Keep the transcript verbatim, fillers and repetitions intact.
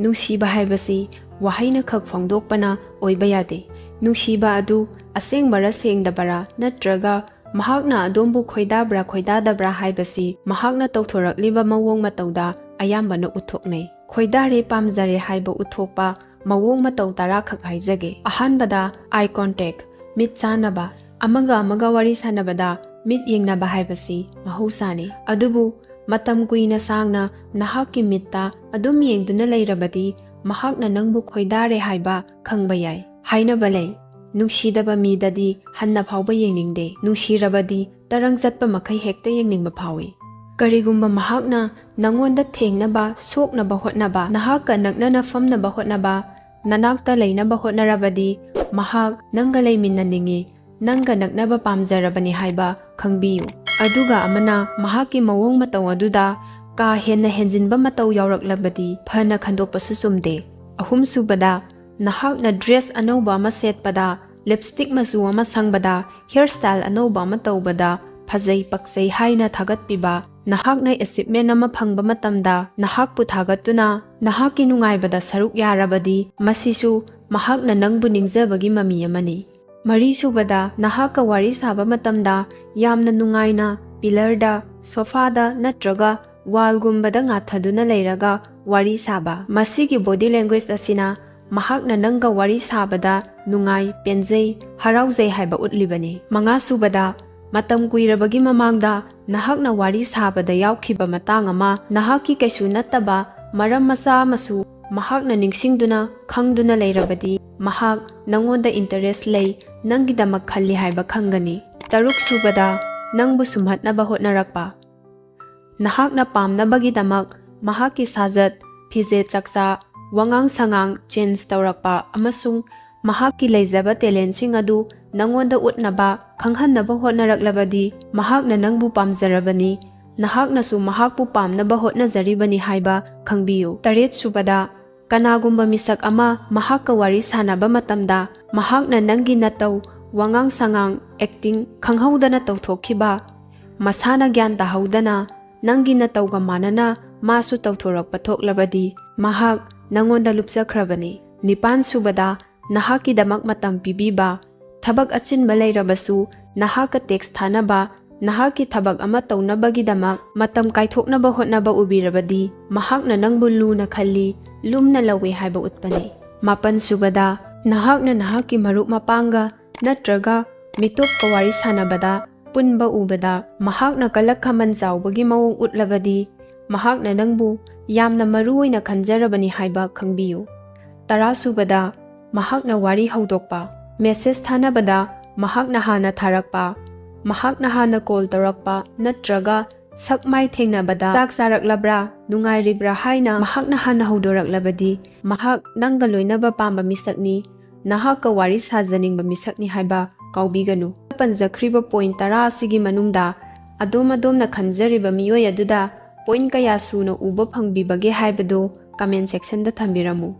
ꯅꯨꯡꯁꯤꯕ ꯍꯥꯏꯕꯁꯤ ꯋꯥꯍꯩꯅ ꯈꯛ ꯐꯣꯡꯗꯣꯛꯄꯅ ꯑꯣꯏꯕ ꯌꯥꯗꯦ꯫ ꯅꯨꯡꯁꯤꯕ ꯑꯗꯨ ꯑꯁꯦꯡꯕꯔꯥ ꯁꯦꯡꯗꯕꯔꯥ, ꯅꯠꯇ꯭ꯔꯒ ꯃꯍꯥꯛꯅ ꯑꯗꯣꯝꯕꯨ ꯈꯣꯏꯗꯥꯕ꯭ꯔꯥ ꯈꯣꯏꯗꯥꯗꯕ꯭ꯔꯥ ꯍꯥꯏꯕꯁꯤ ꯃꯍꯥꯛꯅ ꯇꯧꯊꯣꯔꯛꯂꯤꯕ ꯃꯑꯣꯡ ꯃꯇꯧꯗ ꯑꯌꯥꯝꯕꯅ ꯎꯠꯊꯣꯛꯅꯩ꯫ ꯈꯣꯏꯗꯥꯔꯦ, ꯄꯥꯝꯖꯔꯦ ꯍꯥꯏꯕ ꯎꯠꯊꯣꯛꯄ ꯃꯑꯣꯡ ꯃꯇꯧ ꯇꯔꯥꯈꯛ ꯍꯥꯏꯖꯒꯦ꯫ ꯑꯍꯥꯟꯕꯗ, eye contact, ꯃꯤꯠ ꯆꯥꯟꯅꯕ꯫ ꯑꯃꯒ ꯑꯃꯒ ꯋꯥꯔꯤ ꯁꯥꯟꯅꯕꯗ ꯃꯤꯠ ꯌꯦꯡꯅꯕ ꯍꯥꯏꯕꯁꯤ ꯃꯍꯧꯁꯥꯅꯤ꯫ ꯑꯗꯨꯕꯨ ꯃꯇꯝ ꯀꯨꯏꯅ ꯁꯥꯡꯅ ꯅꯍꯥꯛꯀꯤ ꯃꯤꯠꯇ ꯑꯗꯨꯝ ꯌꯦꯡꯗꯨꯅ ꯂꯩꯔꯕꯗꯤ ꯃꯍꯥꯛꯅ ꯅꯪꯕꯨ ꯈꯣꯏꯗꯥꯔꯦ ꯍꯥꯏꯕ ꯈꯪꯕ ꯌꯥꯏ꯫ ꯍꯥꯏꯅꯕ ꯂꯩ, "ꯅꯨꯡꯁꯤꯗꯕ ꯃꯤꯗꯗꯤ ꯍꯟꯅ ꯐꯥꯎꯕ ꯌꯦꯡꯅꯤꯡꯗꯦ, ꯅꯨꯡꯁꯤꯔꯕꯗꯤ ꯇꯔꯪ ꯆꯠꯄ ꯃꯈꯩ ꯍꯦꯛꯇ ꯌꯦꯡꯅꯤꯡꯕ ꯐꯥꯎꯏ"꯫ ꯀꯔꯤꯒꯨꯝꯕ ꯃꯍꯥꯛꯅ ꯅꯪꯉꯣꯟꯗ ꯊꯦꯡꯅꯕ, ꯁꯣꯛꯅꯕ ꯍꯣꯠꯅꯕ, ꯅꯍꯥꯛꯀ ꯅꯛꯅꯅ ꯐꯝꯅꯕ ꯍꯣꯠꯅꯕ, ꯅꯅꯥꯛꯇ ꯂꯩꯅꯕ ꯍꯣꯠꯅꯔꯕꯗꯤ ꯃꯍꯥꯛ ꯅꯪꯒ ꯂꯩꯃꯤꯟꯅꯅꯤꯡꯏ, ꯅꯪꯒ ꯅꯛꯅꯕ ꯄꯥꯝꯖꯔꯕꯅꯤ ꯍꯥꯏꯕ ꯈꯪꯕꯤꯌꯨ꯫ ꯑꯗꯨꯒ ꯑꯃꯅ ꯃꯍꯥꯛꯀꯤ ꯃꯑꯣꯡ ꯃꯇꯧ ꯑꯗꯨꯗ ꯀꯥ ꯍꯦꯟꯅ ꯍꯦꯟꯖꯤꯟꯕ ꯃꯇꯧ ꯌꯥꯎꯔꯛꯂꯕꯗꯤ ꯐꯅ ꯈꯟꯗꯣꯛꯄꯁꯨ ꯆꯨꯝꯗꯦ꯫ ꯑꯍꯨꯝꯁꯨꯕꯗ, ꯅꯍꯥꯛꯅ dress ꯑꯅꯧꯕ ꯑꯃ ꯁꯦꯠꯄꯗ, lipstick ꯃꯆꯨ ꯑꯃ ꯁꯪꯕꯗ, hair style ꯑꯅꯧꯕ ꯑꯃ ꯇꯧꯕꯗ ꯐꯖꯩ, ꯄꯛꯆꯩ ꯍꯥꯏꯅ ꯊꯥꯒꯠꯄꯤꯕ, ꯅꯍꯥꯛꯅ achievement ꯑꯃ ꯐꯪꯕ ꯃꯇꯝꯗ ꯅꯍꯥꯛꯄꯨ ꯊꯥꯒꯠꯇꯨꯅ ꯅꯍꯥꯛꯀꯤ ꯅꯨꯡꯉꯥꯏꯕꯗ ꯁꯔꯨꯛ ꯌꯥꯔꯕꯗꯤ ꯃꯁꯤꯁꯨ ꯃꯍꯥꯛꯅ ꯅꯪꯕꯨ ꯅꯤꯡꯖꯕꯒꯤ ꯃꯃꯤ ꯑꯃꯅꯤ꯫ ꯃꯔꯤꯁꯨꯕꯗ, ꯅꯍꯥꯛꯀ ꯋꯥꯔꯤ ꯁꯥꯕ ꯃꯇꯝꯗ ꯌꯥꯝꯅ ꯅꯨꯡꯉꯥꯏꯅ pillarꯗ, sofaꯗ ꯅꯠꯇ꯭ꯔꯒ wallꯒꯨꯝꯕꯗ ꯉꯥꯊꯗꯨꯅ ꯂꯩꯔꯒ ꯋꯥꯔꯤ ꯁꯥꯕ꯫ ꯃꯁꯤꯒꯤ body language ꯑꯁꯤꯅ ꯃꯍꯥꯛꯅ ꯅꯪꯒ ꯋꯥꯔꯤ ꯁꯥꯕꯗ ꯅꯨꯡꯉꯥꯏ, ꯄꯦꯟꯖꯩ, ꯍꯔꯥꯎꯖꯩ ꯍꯥꯏꯕ ꯎꯠꯂꯤꯕꯅꯤ꯫ ꯃꯉꯥꯁꯨꯕꯗ, ꯃꯇꯝ ꯀꯨꯏꯔꯕꯒꯤ ꯃꯃꯥꯡꯗ ꯅꯍꯥꯛꯅ ꯋꯥꯔꯤ ꯁꯥꯕꯗ ꯌꯥꯎꯈꯤꯕ ꯃꯇꯥꯡ ꯑꯃ, ꯅꯍꯥꯛꯀꯤ ꯀꯩꯁꯨ ꯅꯠꯇꯕ ꯃꯔꯝ ꯃꯆꯥ ꯑꯃꯁꯨ ꯃꯍꯥꯛꯅ ꯅꯤꯡꯁꯤꯡꯗꯨꯅ ꯈꯪꯗꯨꯅ ꯂꯩꯔꯕꯗꯤ ꯃꯍꯥꯛ ꯅꯪꯉꯣꯟꯗ interest ꯂꯩ, ꯅꯪꯒꯤꯗꯃꯛ ꯈꯜꯂꯤ ꯍꯥꯏꯕ ꯈꯪꯒꯅꯤ꯫ ꯇꯔꯨꯛꯁꯨꯕꯗ, ꯅꯪꯕꯨ ꯁꯨꯝꯍꯠꯅꯕ ꯍꯣꯠꯅꯔꯛꯄ꯫ ꯅꯍꯥꯛꯅ ꯄꯥꯝꯅꯕꯒꯤꯗꯃꯛ ꯃꯍꯥꯛꯀꯤ ꯁꯥꯖꯠ, ꯐꯤꯖꯦꯠ ꯆꯥꯛꯆꯥ, ꯋꯥꯉꯥꯡ ꯁꯉꯥꯡ change ꯇꯧꯔꯛꯄ ꯑꯃꯁꯨꯡ ꯃꯍꯥꯛꯀꯤ ꯂꯩꯖꯕ talentꯁꯤꯡ ꯑꯗꯨ ꯅꯪꯉꯣꯟꯗ ꯎꯠꯅꯕ, ꯈꯪꯍꯟꯅꯕ ꯍꯣꯠꯅꯔꯛꯂꯕꯗꯤ ꯃꯍꯥꯛꯅ ꯅꯪꯕꯨ ꯄꯥꯝꯖꯔꯕꯅꯤ, ꯅꯍꯥꯛꯅꯁꯨ ꯃꯍꯥꯛꯄꯨ ꯄꯥꯝꯅꯕ ꯍꯣꯠꯅꯖꯔꯤꯕꯅꯤ ꯍꯥꯏꯕ ꯈꯪꯕꯤꯌꯨ꯫ ꯇꯔꯦꯠꯁꯨꯕꯗ, ꯀꯅꯥꯒꯨꯝꯕ ꯃꯤꯁꯛ ꯑꯃ ꯃꯍꯥꯛꯀ ꯋꯥꯔꯤ ꯁꯥꯟꯅꯕ ꯃꯇꯝꯗ ꯃꯍꯥꯛꯅ ꯅꯪꯒꯤ ꯅꯇꯧ, ꯋꯥꯉꯥꯡ ꯁꯉꯥꯡ, acting ꯈꯪꯍꯧꯗꯅ ꯇꯧꯊꯣꯛꯈꯤꯕ, ꯃꯁꯥꯅ ꯒ꯭ꯌꯥꯟ ꯇꯥꯍꯧꯗꯅ ꯅꯪꯒꯤ ꯅꯇꯧꯒ ꯃꯥꯟꯅꯅ ꯃꯥꯁꯨ ꯇꯧꯊꯣꯔꯛꯄ ꯊꯣꯛꯂꯕꯗꯤ ꯃꯍꯥꯛ ꯅꯉꯣꯟꯗ ꯂꯨꯞꯆꯈ꯭ꯔꯕꯅꯤ꯫ ꯅꯤꯄꯥꯟ ꯁꯨꯕꯗ, ꯅꯍꯥꯛꯀꯤꯗꯃꯛ ꯃꯇꯝ ꯄꯤꯕꯤꯕ꯫ ꯊꯕꯛ ꯑꯆꯤꯟꯕ ꯂꯩꯔꯕꯁꯨ, ꯅꯍꯥꯛꯀ ꯇꯦꯛꯁ ꯊꯥꯅꯕ, ꯅꯍꯥꯛꯀꯤ ꯊꯕꯛ ꯑꯃ ꯇꯧꯅꯕꯒꯤꯗꯃꯛ ꯃꯇꯝ ꯀꯥꯏꯊꯣꯛꯅꯕ ꯍꯣꯠꯅꯕ ꯎꯕꯤꯔꯕꯗꯤ, ꯃꯍꯥꯛꯅ ꯅꯪꯕꯨ ꯂꯨꯅ ꯈꯜꯂꯤ, ꯂꯨꯝꯅ ꯂꯧꯏ ꯍꯥꯏꯕ ꯎꯠꯄꯅꯤ꯫ ꯃꯥꯄꯟ ꯁꯨꯕꯗ, ꯅꯍꯥꯛꯅ ꯅꯍꯥꯛꯀꯤ ꯃꯔꯨꯞ ꯃꯄꯥꯡꯒ ꯅꯠꯇ꯭ꯔꯒ ꯃꯤꯇꯣꯞꯀ ꯋꯥꯔꯤ ꯁꯥꯟꯅꯕꯗ, ꯄꯨꯟꯕ ꯎꯕꯗ ꯃꯍꯥꯛꯅ ꯀꯂꯛ ꯈꯃꯟ ꯆꯥꯎꯕꯒꯤ ꯃꯑꯣꯡ ꯎꯠꯂꯕꯗꯤ, ꯃꯍꯥꯛꯅ ꯅꯪꯕꯨ ꯌꯥꯝꯅ ꯃꯔꯨ ꯑꯣꯏꯅ ꯈꯟꯖꯔꯕꯅꯤ ꯍꯥꯏꯕ ꯈꯪꯕꯤꯌꯨ꯫ ꯇꯔꯥ ꯁꯨꯕꯗ, ꯃꯍꯥꯛꯅ ꯋꯥꯔꯤ ꯍꯧꯗꯣꯛꯄ꯫ ꯃꯦꯁꯦꯖ ꯊꯥꯅꯕꯗ ꯃꯍꯥꯛꯅ ꯍꯥꯟꯅ ꯊꯥꯔꯛꯄ, ꯃꯍꯥꯛꯅ ꯍꯥꯟꯅ ꯀꯣꯜ ꯇꯧꯔꯛꯄ ꯅꯠꯇ꯭ꯔꯒ ꯁꯛ ꯃꯥꯏ ꯊꯦꯡꯅꯕꯗ "ꯆꯥꯛ ꯆꯥꯔꯛꯂꯕ꯭ꯔꯥ? ꯅꯨꯡꯉꯥꯏꯔꯤꯕ꯭ꯔꯥ?" ꯍꯥꯏꯅ ꯃꯍꯥꯛꯅ ꯍꯥꯟꯅ ꯍꯧꯗꯣꯔꯛꯂꯕꯗꯤ, ꯃꯍꯥꯛ ꯅꯪꯒ ꯂꯣꯏꯅꯕ ꯄꯥꯝꯕ ꯃꯤꯁꯛꯅꯤ, ꯅꯍꯥꯛꯀ ꯋꯥꯔꯤ ꯁꯥꯖꯅꯤꯡꯕ ꯃꯤꯁꯛꯅꯤ ꯍꯥꯏꯕ ꯀꯥꯎꯕꯤꯒꯅꯨ꯫ ꯄꯟꯖꯈ꯭ꯔꯤꯕ ꯄꯣꯏꯟ ꯇꯔꯥ ꯑꯁꯤꯒꯤ ꯃꯅꯨꯡꯗ ꯑꯗꯣꯝ ꯑꯗꯣꯝꯅ ꯈꯟꯖꯔꯤꯕ ꯃꯤꯑꯣꯏ ꯑꯗꯨꯗ ꯄꯣꯏꯟ ꯀꯌꯥ ꯁꯨꯅ ꯎꯕ ꯐꯪꯕꯤꯕꯒꯦ ꯍꯥꯏꯕꯗꯨ ꯀꯃꯦꯟ ꯁꯦꯛꯁꯟꯗ ꯊꯝꯕꯤꯔꯝꯃꯨ꯫